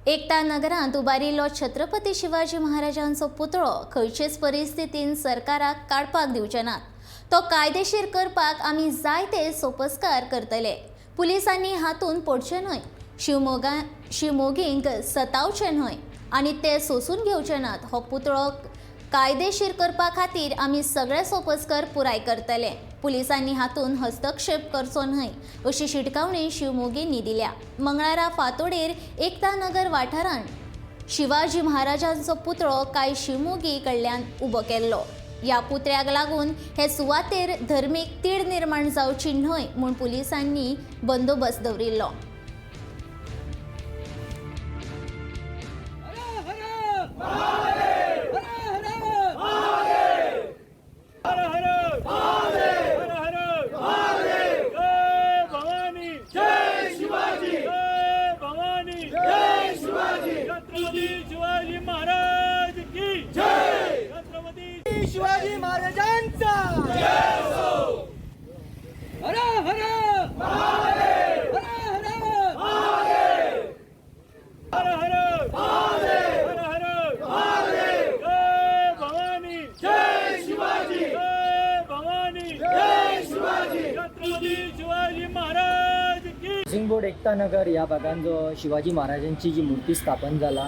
एकता नगरांत उबारिल्लो छत्रपती शिवाजी महाराजांचो पुतळो खंयचेच परिस्थितीन सरकाराक काडपाक दिवचे नात. तो कायदेशीर करपाक आमी जायते सोपस्कार करतले. पुलिसांनी हातूंत पडचें न्हय, शिवमोगा शिवमोगींक सतावचें न्हय आनी ते सोसून घेवचे नात. हो पुतळो कायदेशीर करपा खातीर आमी सगळे सोपस्कर पुराय करतले. पुलिसांनी हातूंत हस्तक्षेप करचो न्हय अशी शिटकावणी शिवमोगींनी दिल्या. मंगळारा फांतोडेर एकता नगर वाठारांत शिवाजी महाराजांचो पुतळो कांय शिवमोगी कडल्यान उबो केल्लो. ह्या पुतळ्याक लागून हे सुवातेर धर्मीक तीड निर्माण जावची न्हय म्हूण पुलिसांनी बंदोबस्त दवरिल्लो. हर हर महादेव, हर हर महादेव. जय भवानी, जय शिवाजी. जय भवानी, जय शिवाजी. छत्रपती शिवाजी महाराज की जय. छत्रपती शिवाजी महाराजांचा हर हर हर हर. हर हर महादेव, हर हर महादेव. जय भवानी, जय शिवाजी. जय भवानी, जय शिवाजी. छत्रपती शिवाजी महाराज की. हावसिंग बोर्ड एकता नगर ह्या भागान जो शिवाजी महाराजांची जी मूर्ती स्थापन जाला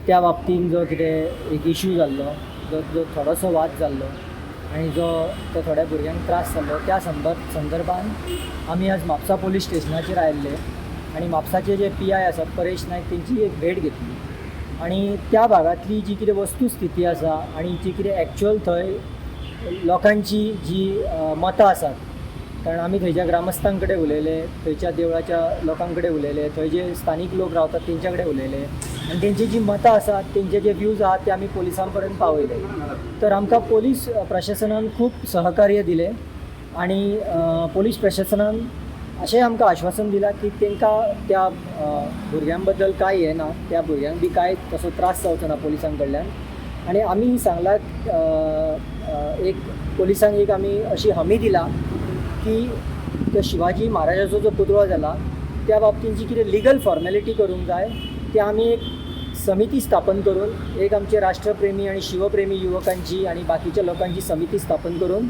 त्या बाबतीन जो कितें एक इशू जाल्लो, जो जो थोडोसो वाद जाल्लो आनी जो तो थोड्या भुरग्यांक त्रास जाल्लो, त्या संदर्भान आमी आज म्हापसा पोलीस स्टेशनाचेर आयिल्ले आनी म्हापसाचे जे पी I आसात परेश नायक तेंची एक भेट घेतली आनी त्या भागांतली जी कितें वस्तुस्थिती आसा आनी जी कितें एक्चुअल थंय लोकांची जी मतां आसात, कारण आमी थंयच्या ग्रामस्थां कडेन उलयले, थंयच्या देवळाच्या लोकां कडेन उलयले, थंय जे स्थानीक लोक रावतात तेंच्या कडेन उलयले आनी तेंची जी मतां आसात, तेंचे जे व्यूज आहात ते आमी पोलिसां पर्यंत पावयले. तर आमकां पोलीस प्रशासनान खूब सहकार्य दिलें आनी पोलीस प्रशासनान अशें आमकां आश्वासन दिलां की तांकां त्या भुरग्यां बद्दल कांय हें ना, त्या भुरग्यांक बी कांय तसो त्रास जावचो ना पोलिसां कडल्यान. आनी आमी सांगलां, एक पोलिसांक एक आमी अशी हमी दिला की त्या शिवाजी महाराजाचो जो पुतळो जाला त्या बाबतीन जी कितें लिगल फॉर्मेलिटी करूंक जाय ते आमी एक समिती स्थापन करून, एक आमचे राष्ट्रप्रेमी आनी शिवप्रेमी युवकांची आनी बाकीच्या लोकांची समिती स्थापन करून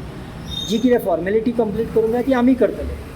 जी कितें फॉर्मेलिटी कंप्लीट करूंक जाय ती आमी करतले.